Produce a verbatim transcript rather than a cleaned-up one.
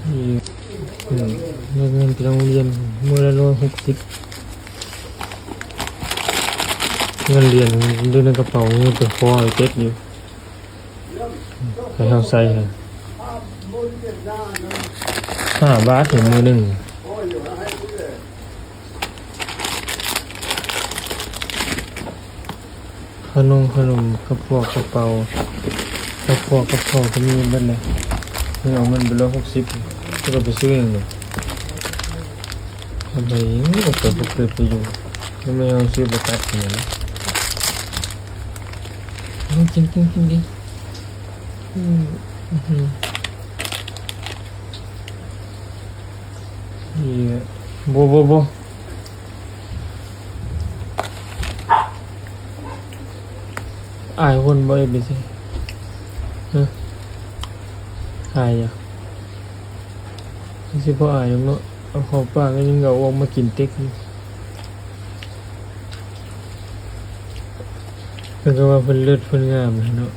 อืม เงินที่โรงเรียนมื้อละร้อยหกสิบ เงินเรียนอยู่ในกระเป๋า มีแต่พอไอ้เต็ดอยู่ ให้เฮาใส่ให้ ห้าบาทถึงมื้อหนึ่ง ขนม ขนม กระป๋อง กระเป๋า กระป๋อง กระเป๋าก็มีเบิดเลย นี่เอาเงินไปร้อยหกสิบ แล้วก็ไปซื้ออย่างเดียว เอาไป เอาไป บ่เกิดประโยชน์ แล้วไม่เอาซื้อประทัดอย่างเดียวนะ เอากิน กิน กิน กิน อืม อื้อหือ นี่ บ่ บ่ บ่ อายคนบ่ เอฟซี ฮะ อายอ่ะ สิบ่อายหยังเนาะ เอาเข้าปากแล้วยังเอาออกมากินเต็กอยู่ เพิ่นก็ว่าเพิ่นเลิศเพิ่นงามนะเนาะ